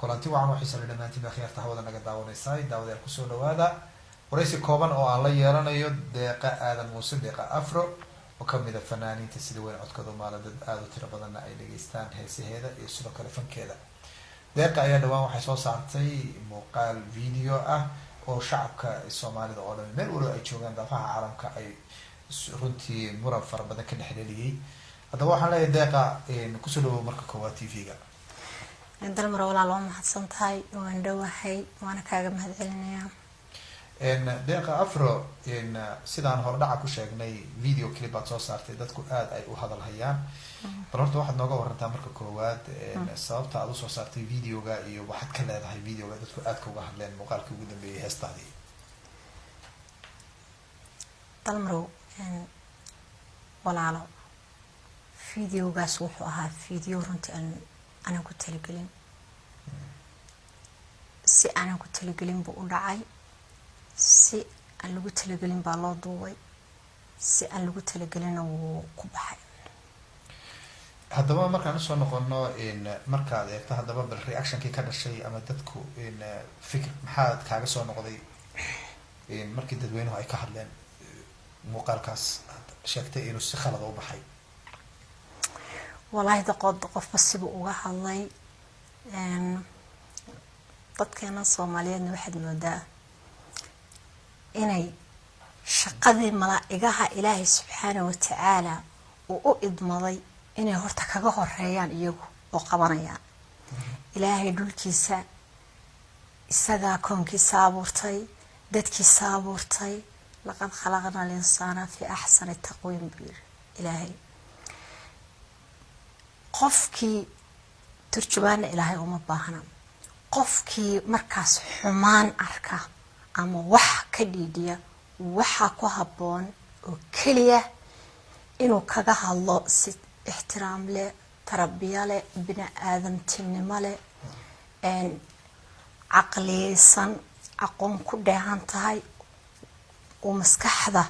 Kulanti wacan oo xiisa leh dhammaantiin baa khiyaarta hawada naga daawanaysaa. Daawadayaal, kusoo dhawaada waraysi kooban oo aan la yeelanayo Deeqa Aadan Muuse, Deeqa Afro, oo kamid a fanaaniinta sida weyn codkooda maala dad aada u tiro badanna ay dhageystaan heesaheeda iyo sidoo kale fankeeda. Deeqa ayaa dhawaan waxay soo saartay muuqaal video ah oo shacabka Soomaalida oo dhan meel waliba ay joogaan daafaha caalamka ay runtii muran fara badan ka dhex dheliyey. Haddaba waxaan leeyahay, Deeqa, kusoo dhawow marka koowaad TV-ga. Dalmar walaal, waa mahadsan tahay, waan dhowahay, waana kaaga mahad celinayaa. Deeqa Afro, sidaan hordhaca ku sheegnay, video clip baad soo saartay dadku aada ay u hadal hayaan. Bal horta waxaad nooga warantaa marka koowaad sababta aad usoo saartay videoga iyo waxaad ka leedahay videoga dadku aadka uga hadleen, muuqaalkii ugu dambeeyay heestaadii. Dalmarow walaalo, videogaas wuxuu ahaa video runtii aan aanan ku talagelin, si aanan ku talagelin buu u dhacay, si aan lagu talagelin baa loo duubay, si aan lagu talagelinna wuu ku baxay. Haddaba markaan usoo noqono, markaad eegto haddaba bal reactionkii ka dhashay ama dadku fikir maxaad kaaga soo noqday markii dadweynuhu ay ka hadleen muuqaalkaas aad sheegtay inuu si khalada u baxay? Walaahi daqood qofba sibuu uga hadlay. Dadkeena Soomaaliyeedna waxaad moodaa inay shaqadii malaa'igaha Ilaahay subxaana watacaala uu u idmaday inay horta kaga horeeyaan iyagu oo qabanayaan. Ilaahay dhulkiisa isagaa koonkiisa abuurtay, dadkiisa abuurtay. "لقد خلقنا الإنسان في أحسن تقويم" buu yiri Ilaahay. Qofkii turjubaana Ilaahay uma baahna. Qofkii markaas xumaan arka ama wax ka dhiidhiya, waxaa ku habboon oo keliya inuu kaga hadlo si ixtiraam leh, tarbiya leh, bini aadamtinimo leh, caqliyeysan, aqoon ku dheehan tahay oo maskaxda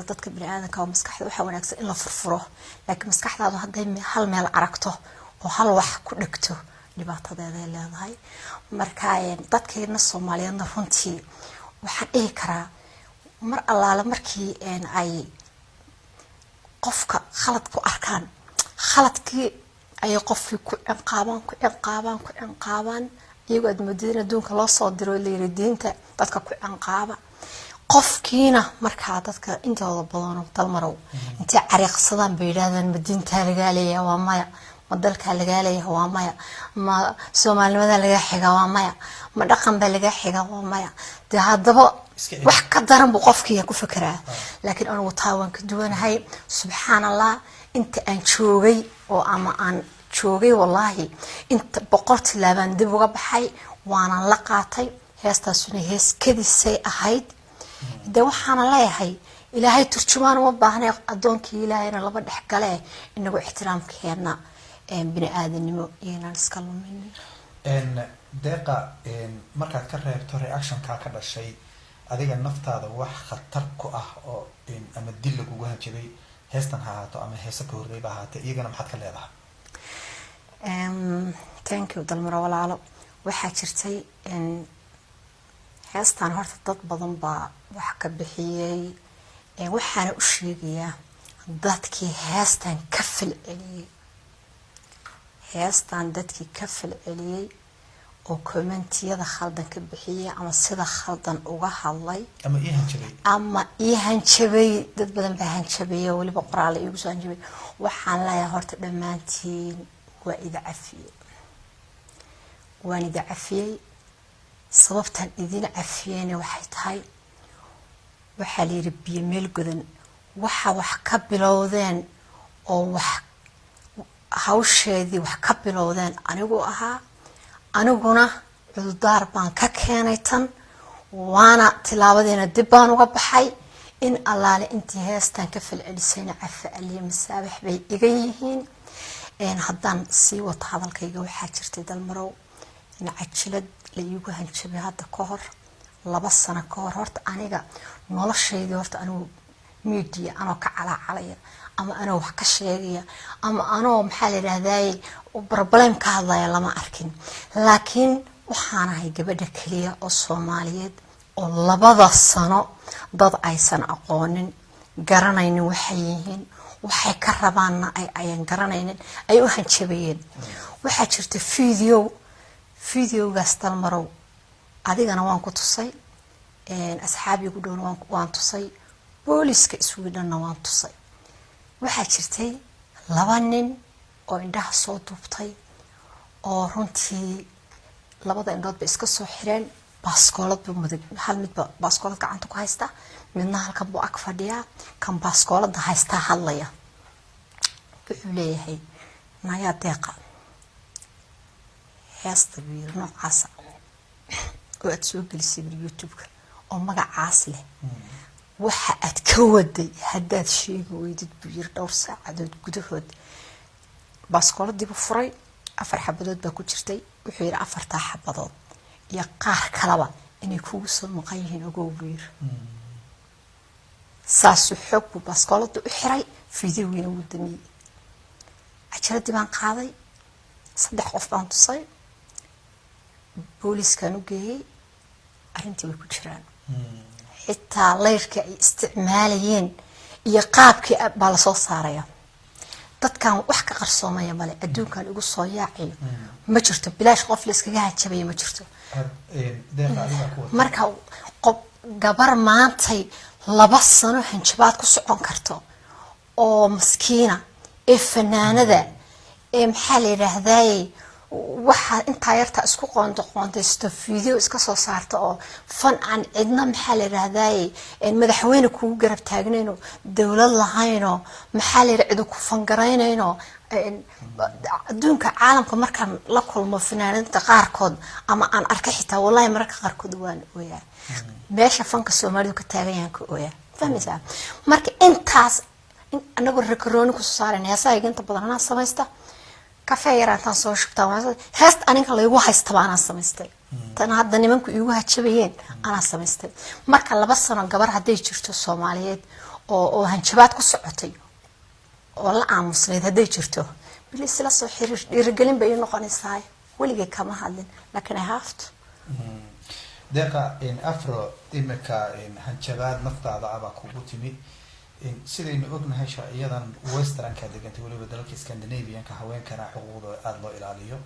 dadka bini aadamka oo maskaxda waxaa wanaagsan in la furfuro. Laakiin maskaxdaadu hadday hal meel aragto oo hal wax ku dhegto, dhibaatadeeday leedahay. Marka dadkeena Soomaaliyeedna runtii waxaan dhihi karaa, mar allaale markii ay qofka khalad ku arkaan, khaladkii ayay qofkii ku ciqaabaan, ku ciqaabaan, ku ciqaabaan, iyagoo aad moodid in adduunka loo soo diro, layiri diinta dadka ku ciqaaba. Qofkiina markaa dadka intooda badano, Dalmarow, intay cariiqsadaan bay yidhahdaan: "Ma diintaa lagaa leeyahay?" Waa maya. "Ma dalkaa lagaa leeyahay?" Waa maya. "Ma Soomaalinimadaa lagaa xigaa?" Waa maya. "Ma dhaqan baa lagaa xigaa?" Waa maya. Dee haddaba wax ka daran buu qofkii ku fekeraa. Laakiin anigu taa waan ka duwanahay. Subxaan Allah, inta aan joogay oo ama aan joogay, wallaahi inta 100 tilaabaan dib uga baxay, waanan la qaatay. Heestaasuna hees kadisay ahayd. Dee waxaana leeyahay, Ilaahay turjumaan uma baahnay, addoonkii Ilaahayna laba dhex gale. Inagu ixtiraamkeena bini aadanimo iyaynaan iska luminin. Deeqa, markaad ka reebto reactionkaa ka dhashay, adiga naftaada wax khatar ku ah oo ama dil lagugu hanjabay, heestan ha ahaato ama heese ka horreyba ahaatee, iyagana maxaad ka leedahay? Thank you, Dalmaro walaalo. Waxaa jirtay heestan horta dad badan baa wax ka bixiyey. Waxaana u sheegayaa dadkii heestan ka falceliyey, heestan dadkii ka falceliyey oo commentiyada khaldan ka bixiyey ama sida khaldan uga hadlay ama ii hanjabay ama ii hanjabay. Dad badan baa hanjabay oo weliba qoraale iigu soo hanjabay. Waxaan leeyahay horta dhammaantiin waa ida cafiyey, waan ida cafiyey. Sababtaan idin cafiyeyna waxay tahay, waxaa la yidhi biyo meel godan waxa wax ka bilowdeen oo wax hawsheedii wax ka bilowdeen anigu ahaa. Aniguna cududaar baan ka keenay tan, waana tilaabadeena dib baan uga baxay. In allaale intii heestan ka falcelisayna cafa aliya masaabax bay iga yihiin. Haddaan sii wato hadalkayga, waxaa jirtay, Dalmarow, in cajilad la iigu hanjabay hadda ka hor, 2 sano ka hor. Horta aniga noloshaydii, horta anigu Media anoo ka calaacalaya ama anoo wax ka sheegaya ama anoo, maxaa la yidhahdaye, problem ka hadlaya lama arkin. Laakiin waxaan ahay gabadha keliya oo Soomaaliyeed oo 2da sano dad aysan aqoonin, garanaynin waxay yihiin, waxay ka rabaanna ayan garanaynin, ay u hanjabayeen. Waxaa jirta video, videogaas, Dalmarow, adigana waan ku tusay, asxaabigu dhowna waan tusay, booliska Swedhenna waan tusay. Waxaa jirtay laba nin oo indhaha soo duubtay oo runtii labada indhood bay iska soo xireen. Baaskoolad buu mudag, hal midba baaskoolad gacanta ku haysta, midna halkan buu ag fadhiyaa. Kan baaskoolada haystaa hadlaya, wuxuu leeyahay: "Nayaa Deeqa, heesta," buu yiri, "noocaasa oo aad soo gelisay," buu, "YouTube-ka oo magacaas leh, waxa aad ka waday haddaad sheegi weydid," buu yiri, "dhowr saacadood gudahood." Baaskooladiibuu furay, afar xabadood baa ku jirtay. Wuxuu yidhi: "Afartaa xabadood iyo qaar kaleba inay kugu soo maqan yihiin ogow," buu yiri. Saasuu xoog buu baaskoolada u xiray, videogiina wuu damiyey. Cajaladii baan qaaday, saddex qof baan tusay, booliiskaan u geeyey. Arrintii way ku jiraan, xitaa layrkii ay isticmaalayeen iyo qaabkii baa lasoo saaraya. Dadkan wax ka qarsoomaya male, adduunkan igu soo yaacayo ma jirto, bilaash qof la iskaga hajabaya ma jirto. Deeqa, adigaa ku wata. Marka qof gabar maantay 2 sano hanjabaad ku socon karto oo maskiina ee fanaanada ee, maxaa la yidhaahdaye, waxaa intaa yartaa isku qoonto qoontaysto, video iska soo saarta oo fan aan cidna, maxaa la yidhaahdaye, madaxweyne kugu garab taagnayno, dowlad lahaynoo, maxaa la yidhaha, cidi ku fangaraynayno. Adduunka caalamka markaan la kulmo fanaaniinta qaarkood ama aan arkay xitaa, wallahi mararka qaarkood waan ooyaa. Meesha fanka Soomaalidu ka taagan yahan ka ooyaa, fahmaysaa? Marka intaas anagoo rakarooni kusoo saarayna, heesahayga inta badan anaa samaysta. Kafee yar intaan soo shubtaa, heesta aniga laygu haystaba anaa samaystay, tan hadda nimanku iigu hajabayeen anaa samaystay. Marka 2 sano gabar hadday jirto Soomaaliyeed oo hanjabaad ku socotay oo la aamusnayd hadday jirto, bilis la soo xiriir, dhiirigelin bay ii noqonaysaa. Weligay kama hadlin, laakiin I have to. Deeqa Afro, imika hanjabaad naftaada abaa kugu timi. Sidaynu ognahay, sharciyadan westernka degantay, weliba dalalka Scandinavianka, haweenkana xuquuqdooda aada loo ilaaliyo.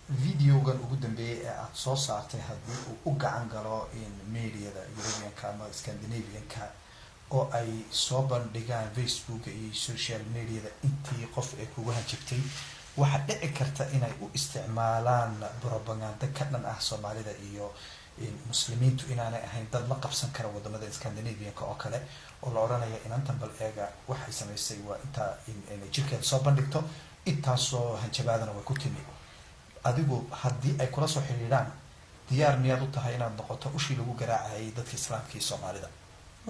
Videogan ugu dambeeyay ee aada soo saartay haddii uu u gacan galo mediada Europeanka ama Scandinavianka oo ay soo bandhigaan Facebooka iyo social mediada intii qof ee kugu hanjabtay, waxaa dhici karta inay u isticmaalaan propaganda ka dhan ah Soomaalida iyo Muslimiintu inaanay ahayn dad la qabsan kara wadamada Scandinavianka oo kale, oo la odhanaya: "Inantan bal eega, waxay samaysay waa intaa, inay jirkeeda soo bandhigto, intaasoo hanjabaadana way ku timi." Adigu haddii ay kula soo xiriiraan, diyaar miyaad u tahay inaad noqoto ushii lagu garaacayay dadka Islaamka iyo Soomaalida?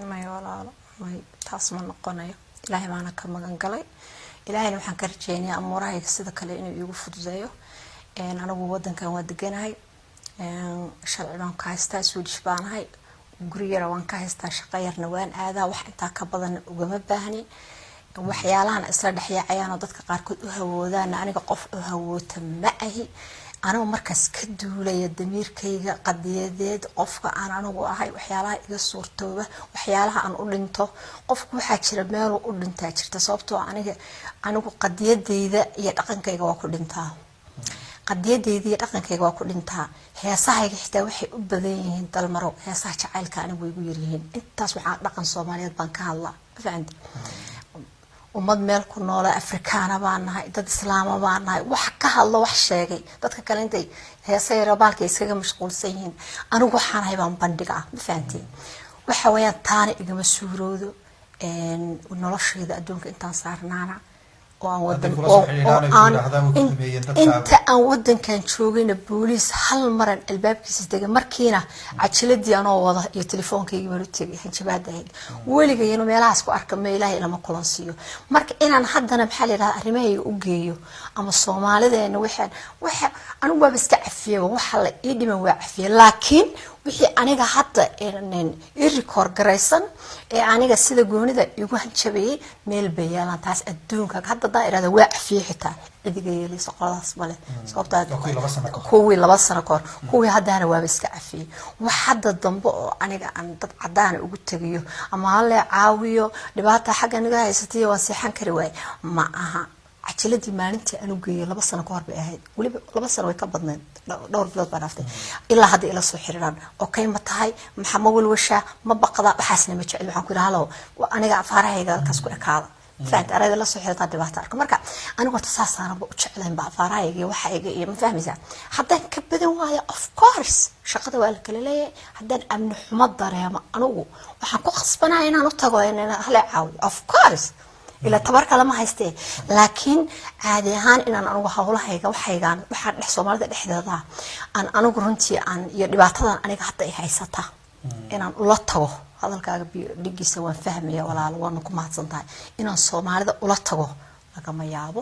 May walaalo, may, taas ma noqonayo. Ilaahay baana ka magan galay. Ilaahayna waxaan ka rajeynayaa amuurahayga sida kale inuu iigu fududeeyo. Anigu wadankan waa deganahay, sharci baan ka haystaa, Swedish baanahay, guri yara waan ka haystaa, shaqo yarna waan aadaa. Wax intaa ka badan ugama baahni. Waxyaalahan isla dhexyaacayaan oo dadka qaarkood u hawoodaana, aniga qof u hawoota ma ahi. Anigu markaas ka duulaya damiirkayga qadiyadeed, qofka aan anigu ahay, waxyaalaha iga suurtooba, waxyaalaha aan u dhinto. Qofku waxaa jira meeluu u dhintaa jirta, sababtoo anigu qadiyadeyda iyo dhaqankayga waa ku dhintaa, qadiyadeyda iyo dhaqankayga waa ku dhintaa. Heesahayga xitaa waxay u badan yihiin, Dalmarow, heesaha jacaylka anigu way igu yaryihiin. Intaas waxaa dhaqan Soomaaliyeed baan ka hadlaa, ma fahanti? Ummad meel ku noola, Afrikaana baan nahay, dad Islaama baan nahay. Wax ka hadlo, wax sheegay, dadka kale intay heesa yaro baalka iskaga mashquulsan yihiin, anigu waxaan ahay baan bandhiga ah, ma fahantiin? Waxa weeyaan taana igama suuroodo noloshayda adduunka intaan saarnaana oo aan wadan oo aan inta aan wadankan joogayna booliis hal maran albaabkiisa tegay. Markiina cajiladii anoo wada iyo telefoonkaygii baan u tegay. Hanjabaada ahayd weligayanu meelahaas ku arka ma Ilaahay ilama kulansiiyo. Marka inaan haddana, maxaa la yidhahda, arrimahayga u geeyo ama Soomaalideena waxaan waxa Anigu waaba iska cafiyey, waxa la ii dhiman waa cafiyey, laakiin wixii aniga hadda ii record garaysan ee aniga sida goonida igu hanjabayay meel bay yaalaan. Taas adduunka hadda haddaan irahda waa cafiyey, xitaa cidiga yeelaysa qoladaas male, sababtaa Waa kuwii 2 sano ka hor. Kuwii 2 sano ka hor, kuwii haddana waaba iska cafiyey. Wax hadda dambe oo aniga aan dad cadaana ugu tegayo ama halee caawiyo, dhibaata xagga naga haysatay, waan seexan kari waaye, ma aha. Cajiladii maalintii aan u geeyay 2 sano ka hor bay ahayd, weliba 2 sano way ka badnayd, dhowr bilood baa dhaaftay. Ilaa hadda ila soo xiriiraan, okay ma tahay, maxa, ma walwashaa, ma baqda? Waxaasna ma jecel. Waxaan ku yidhi, halow, aniga afaarahayga halkaas ku ekaada. Fahanta? Arayda la soo xiriirtaa dhibaato arko. Marka anigu horta saasaanaba u jeclayn ba afaarahayga iyo waxayga iyo, ma fahmaysaa? Haddaan ka badan waayo, of course, shaqada waa la kala leeyahay. Haddaan amni xumo dareemo, anigu waxaan ku khasbanaya inaan u tago inaan hala caawiyo, of course, ilaa tabar kale ma haystee. Laakiin caadi ahaan inaan anigu hawlahayga, waxaygaan, waxaan dhex Soomaalida dhexdeeda aan anigu runtii aan iyo dhibaatadan aniga hadda ay haysata inaan ula tago, hadalkaaga dhigiisa waan fahmaya, walaalo, waana ku mahadsan tahay. Inaan Soomaalida ula tago lagama yaabo.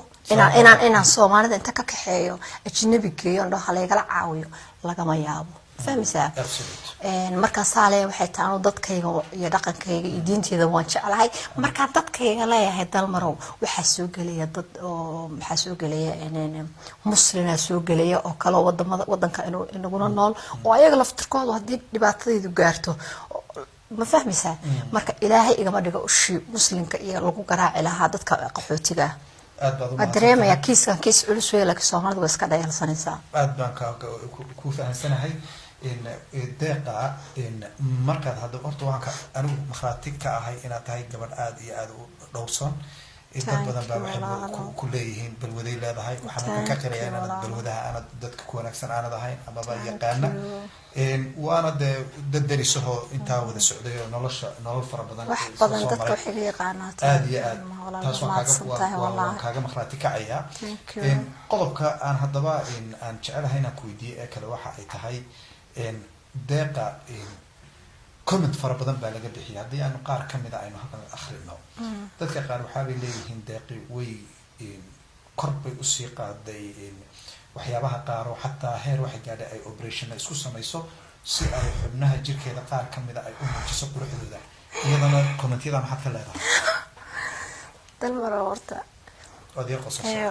Inaan Soomaalida inta ka kaxeeyo ajnabi geeyo, andho halaygala caawiyo, lagama yaabo. Fahmaysaa? Absolute. Markaan saa leeyahay, waxay tahay anu dadkayga iyo dhaqankayga iyo diinteyda waan jeclahay. Markaan dadkayga leeyahay, Dalmarow, waxaa soo gelaya dad oo waxaa soo gelaya muslina soo gelaya oo kale oo wadamada wadanka inaguna nool oo ayaga laftirkoodu haddii dhibaatadaydu gaarto, ma fahmaysaa? Marka Ilaahay igama dhigo ushii muslimka iyo lagu garaaci lahaa dadka qaxootiga ah. Aad baad u Waa mahadsan dareemaya tahay. Kiiskan kiis culus wey, laakiin Soomaalida way iska dhayalsanaysaa. Aad baan ku fahansanahay in Deeqa in markaad hadda horta waan ka anigu markhaati ka ahay inaad tahay gabadh aada iyo aada u dhowrsoon. Dad Thank badan baa you, waxay walaalo. ku leeyihiin balwaday leedahay. Waxaan halkan ka Thank qirayaa you, inaanad walaalo. balwadaha aanad dadka ku wanaagsan aanad ahayn amaba Thank yaqaana. you. Waana dee dad derisahoo intaa wada socday oo nolosha nolol fara badan Wax soo badan soo dadka maray. waxay ga yaqaanaa. Aada iyo aad Walaal, taas waan kaaga mahadsan tahay, waan walahi. kaaga markhaati kacayaa. Thank you. Qodobka aan haddaba aan jecelahay inaan ku weydiiyo ee kale waxa ay tahay, Deeqa, comment fara badan baa laga bixiyay. Haddii aanu qaar kamida aynu halkan akhrino, dadka qaar waxaabay leeyihiin Deeqi way kor bay usii qaaday waxyaabaha qaar oo xataa heer waxay gaadhay ay operation isku samayso si ay xubnaha jirkeeda qaar kamida ay u muujiso quruxdooda. Iyadana commentiyada maxaad ka leedahay? Dalmaro, horta Waad ii qosashay.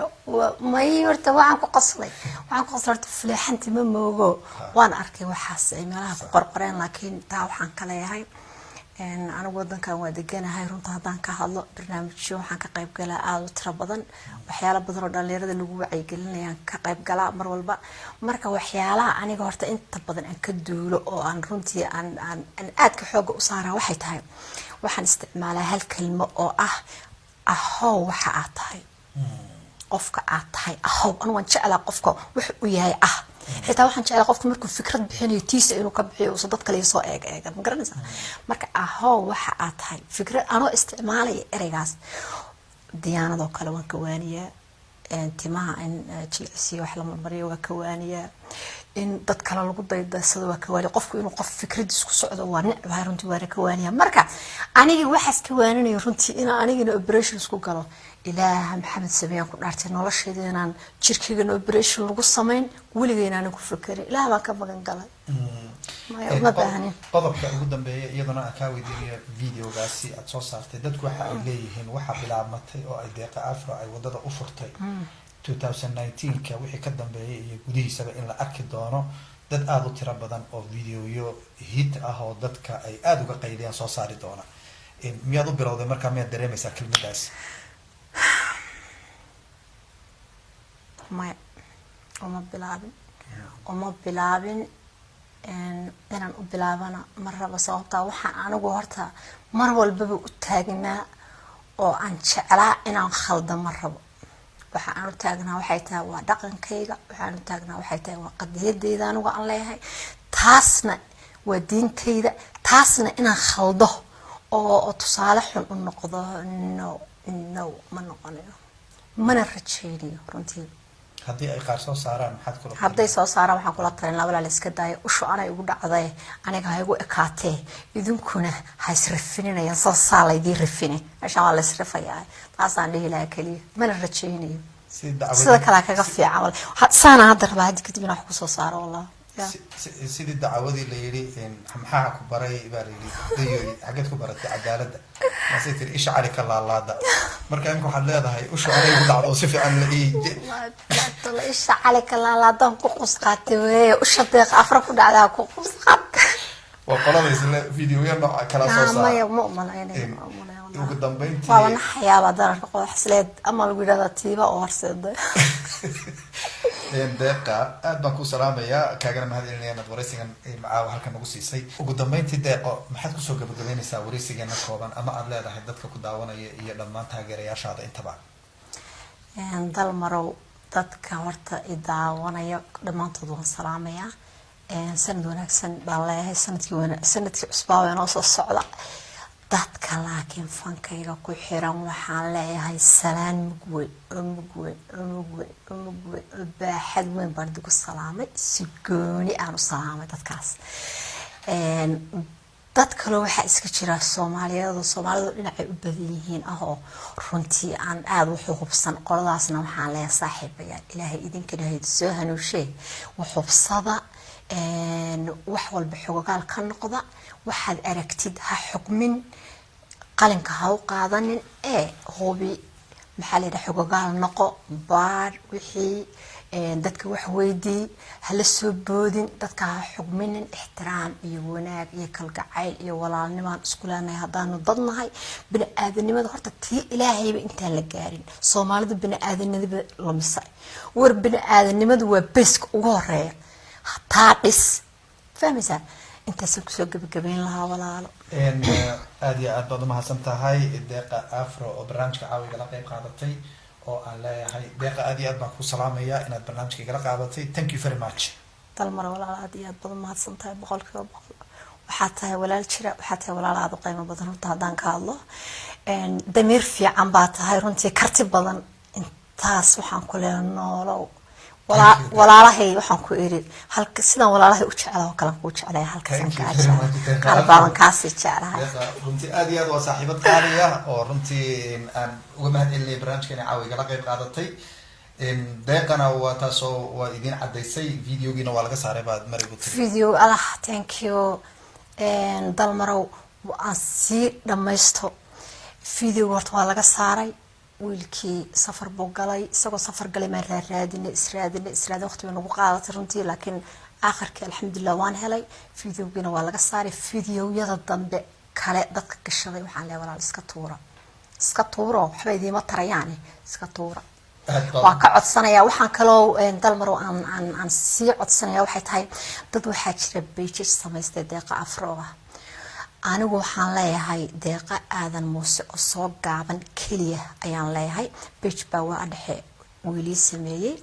May, horta waxaan ku qoslay horta fuleexanti ma moogo. Waan arkay waxaas ay meelaha ku qorqoreen, laakiin taa waxaan ka leeyahay, anigu wadankan waa deganahay. Runta haddaan ka hadlo, barnaamijyo waxaan ka qayb galaa aada u tiro badan, waxyaalo badan oo dhalinyarada lagu wacyigelinayaan ka qayb galaa mar walba. Marka waxyaalaha aniga horta inta badan aan ka duulo oo aan runtii aan aadka xooga u saaraa waxay tahay, waxaan isticmaalaa hal kelmo oo ah ahow waxa aad tahay, qofka aad tahay ahow. Anu waan jeclaa qofka wax uu yahay ah. Xitaa waxaan jeclaa qofka markuu fikrad bixinayo tiisa inuu ka bixiyo, uusan dad kale soo eeg eegan, ma garanaysaa? Marka ahow waxa aad tahay, fikrad anoo isticmaalaya ereygaas, diyaanadoo kale waan ka waaniyaa, timaha in jilcisiyo wax la marmariyo waa ka waaniyaa, in dad kale lagu daydaysado waa ka waaniya, qofku inuu qof fikradiis ku socdo waa necbahay runtii, waana ka waaniya. Marka aniga waxaas ka waaninayo runtii inaan anigana operation isku galo, Ilaaha Maxamed sameeyaan ku dhaartay, noloshayda inaan jirkaygana operation lagu samayn weligay inaanan ku fekerin, Ilaah baan ka magan galay. Maya, uma baahnin. Qodobka ugu dambeeya iyaduna aan kaa weydiinayo, videogaasi aad soo saartay, dadku waxa ay leeyihiin waxaa bilaabmatay oo ay Deeqa Afro ay wadada u furtay 2019ka wixii ka dambeeyay iyo gudihiisaba in la arki doono dad aada u tiro badan oo videoyo hit ah oo dadka ay aada uga qayliyaan soo saari doona. Miyaad u bilowday markaa? Miyaad dareemaysaa kelmadaas? Maya, uma bilaabin, uma bilaabin. Inaan u bilaabana ma rabo, sababtaa waxaan anigu horta mar walbaba u taagnaa oo aan jeclaa inaan khalda ma rabo. Waxa aan u taagnaa waxay tahay waa dhaqankayga, waxaan u taagnaa waxay tahay waa qadiyadeyda anigu aan leeyahay, taasna waa diintayda. Taasna inaan khaldo oo tusaale xun u noqdo, no, no, ma noqonayo, mana rajaynayo runtii. Haddii ay qaar soo saaraan, maxaad kula Hadday soo saaraan, waxaan kula talin lahaa, walaal, iska daaya. Ushu anay igu dhacday, aniga ha igu ekaatee, idinkuna ha israfininayaan, saasaa laydii rafine, meeshaan waa la israfayaa. Taasaan dhihi lahaa keliya, mana rajaynayo. Si dacwadii- Sida kalea kaga fiican walahi. Saana hadda rabaa haddi kadib inaan wax kusoo saaro wallah. Ya. Sidii dacwadii la yidhi, maxaa ku baray baa la yidhi, dayoy xageed ku baratay cadaaladda? Maasay tiri, "Isha cali ka laalaada." Marka imika waxaad leedahay usha anay ku dhacdo oo si fiican la ii Tolo isha cali ka laalaadaan ku qus qaatay weye. Usha Deeqa Afra ku dhacdaa ku qus qaatay. Waa qolada isla videoya nooca kala soo saara. Maya, ma umalaynaya, ma umalaynaya wallahi. Ugu dambeyntii, Waaba naxayaaba dararka qodaxsleed ama lagu yidhahdaa tiiba oo horseeday. Deeqa, aad baan ku salaamayaa, kaagana mahad celinaya inaad waraysigan caawa halkan nagu siisay. Ugu dambeyntii, Deeqo, maxaad kusoo gabagabeynaysaa waraysigeena kooban ama aada leedahay dadka ku daawanaya iyo dhammaan taageerayaashaada intaba? Dalmarow, dadka horta i daawanaya dhammaantood waan salaamayaa. Sanad wanaagsan baan leeyahay, sanadkii cusbaa waa inoo soo socda. Dadka laakiin fankayga ku xiran waxaan leeyahay salaan mug weyn oo mug weyn oo mug weyn oo mug weyn oo baaxad weyn baan idigu salaamay, si gooni aan u salaamay dadkaas. Dad kaloo waxaa iska jira Soomaaliyeed oo Soomaalidu dhinacay u badan yihiin ah oo runtii aan aada wuxu hubsan. Qoladaasna waxaan leeyahay, saaxiibayaal, Ilaahay idinkana haydi soo hanuushee, wax hubsada, wax walba xogogaal ka noqda. Waxaad aragtid ha xukmin, qalinka ha u qaadanin ee hubi, maxaa la yidhaha, xogogaal noqo, baar wixii, dadka wax weydii, hala soo boodin, dadka ha xugminin. Ixtiraam iyo wanaag iyo kalgacayl iyo walaalnimaan isku leenahay haddaanu dad nahay. Bini-aadanimada horta tii Ilaahayba intaan la gaarin, Soomaalidu bini-aadanimada lumisa. War, bini-aadanimadu waa beska ugu horeeya, taa dhis, fahmaysaa? Intaasaan kusoo gabagabeyn lahaa, walaalo. Aada iyo aad baad umahadsan tahay, Deeqa Afro, oo barnaamijka caawa igala qeyb qaadatay, oo aan leeyahay, Deeqa, aad iyo aad baan ku salaamaya inaad barnaamijka igala qaadatay. Thank you very much. Dalmar, walaal, aad iyo aad baad umahadsan tahay, 100%. Waxaa tahay walaal jira, waxaa tahay walaal aada u qiimo badan. Runta haddaan ka hadlo, damiir fiican baa tahay runtii, karti badan. Intaas waxaan ku leeyahay noolow. Walaalahay waxaan ku iri halka sidaan walaalahay u jeclaha oo kale kuu jeclaya, halkaasaan kaa jeclahay, qaar baaban kaasii jeclahay. Runtii aad iyo aad waa saaxiibad qaaliya oo runtii aan uga mahad celinaya barnaamijka inay caawa igala qeyb qaadatay. Deeqana waa taasoo waa idiin cadaysay, videogiina waa laga saaray baad marigu tiri. Video allah, thank you, Dalmarow. Aan sii dhamaysto videoga. Horta waa laga saaray. Wiilkii safar buu galay. Isagoo safar galay maan raaraadinay, israadinay, israadin, waqti bay nagu qaadatay runtii, laakiin aakhirkii alxamdulilah waan helay. Videogiina waa laga saaray. Videoyada dambe kale dadka gashaday waxaan leeyahay, walaal, iska tuura, iska tuuro, waxba idiima tarayaane, iska tuura. Waa ka codsanaya. Waxaan kaloo, Dalmarow, aan sii codsanaya waxay tahay, dad waxaa jira pages samaystay Deeqa Afro ah. Anigu waxaan leeyahay Deeqa Aadan Muuse oo soo gaaban keliya ayaan leeyahay. Page baa waa dhexe wiilii sameeyey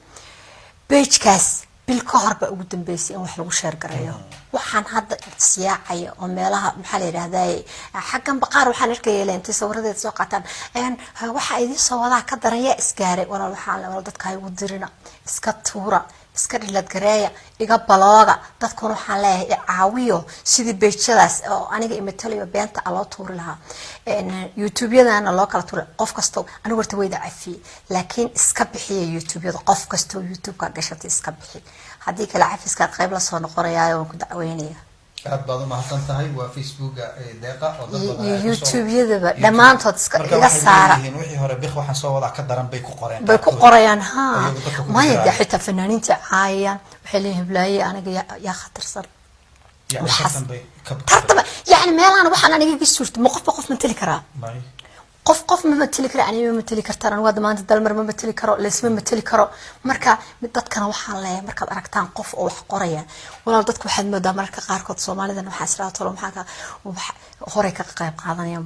pagekaas. Bil ka hor baa ugu dambeysay in wax lagu share gareeyo. Waxaan hadda isyaacaya oo meelaha, maxaa la yidhahdaa, xaggan baqaar waxaan arkaya intay sawiradeeda soo qaataan, waxaa idiin soo wadaa ka daran, yaa isgaaray. Walaal, waxaan walaal dadka ha igu dirina, iska tuura, iska dhilad gareeya, iga balooga. Dadkuna waxaan leeyahay i caawiyo sidii pageyadaas oo aniga imatalayo beenta a loo tuuri lahaa, YouTube-yadana loo kala tuuri. Qof kasto anigu horta wayda cafiyey, laakiin iska bixiya YouTube-yada. Qof kastoo YouTube-ka gashatay iska bixi, haddii kale cafiska qayb lasoo noqonayaayo waan ku dacweynaya. Aad baad umahadsan tahay. Waa Facebooka Deeqa oo dad iyo badan ay iyo kusoo- YouTube-yadaba YouTube. Dhammaantood iska Marka iga waxay saara. leeyihiin wixii hore bik, waxaan soo wadaa ka daran bay ku qoreen. Bay ku qorayaan ha. Iyagu dadka ku Maya de, diraya. xitaa fanaaniinta caayayaan, waxay leeyihin hiblaaye aniga yaa khatarsan. Yani tartan bay ka Tartama, yani meelaan waxaan aniga iga suurta, ma qofba qof mateli karaa? May. Qof qof ma mateli kara, aniga ma mateli kartaan, anigu hadda maanta Dalmar ma mateli karo, laysma mateli karo. Marka dadkana waxaan leeyahay, markaad aragtaan qof oo wax qoraya, walaal, dadka waxaad moodaa mararka qaarkood Soomaalidan waxaa israa tolo maxaa ka wax horey ka qayb qaadanaya,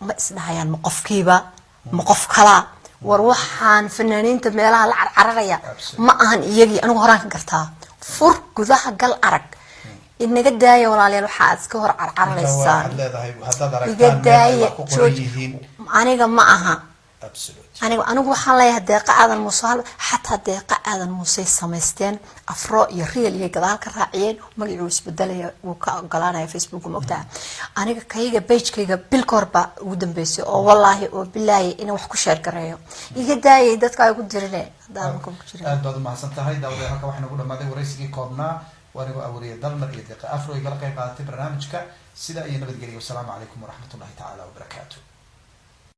ma isdhahayaan ma qofkiiba ma qof kalaa. War, waxaan fanaaniinta meelaha la carcararaya ma ahan iyagii. Anigu horaan ka gartaa, fur gudaha gal, arag. Inaga daaya, walaalayaal, waxaa aad iska hor Marka carcararaysaan. waxaad leedahay haddaad Iga aragtaan meel ay daaya. wax ku qoran Jooj. yihiin. Aniga ma aha. Anigu waxaan leeyahay Deeqa Aadan Muuse hal, xataa Deeqa Aadan Muusey samaysteen, Afro iyo Real iyo gadaal ka raaciyeen. Magacii wuu isbedelaya, wuu ka ogolaanaya Facebook, ma ogtaha? Aniga kayga pagekayga bil ka hor baa ugu dambeysay oo wallaahi oo bilaahi inaan wax ku share gareeyo iga daayay, dadka ay ku dirine haddaan marka ku jirin. Aad baad umahadsan tahay. Daawadayaal, halka waxaa nagu dhamaaday waraysigii koobnaa oo anigoo awariye Dalmar iyo Deeqa Afro igala qayb qaadatay barnaamijka. Sida iyo nabadgelyo. Wasalaamu calaykum waraxmatullahi tacaala wabarakaatu.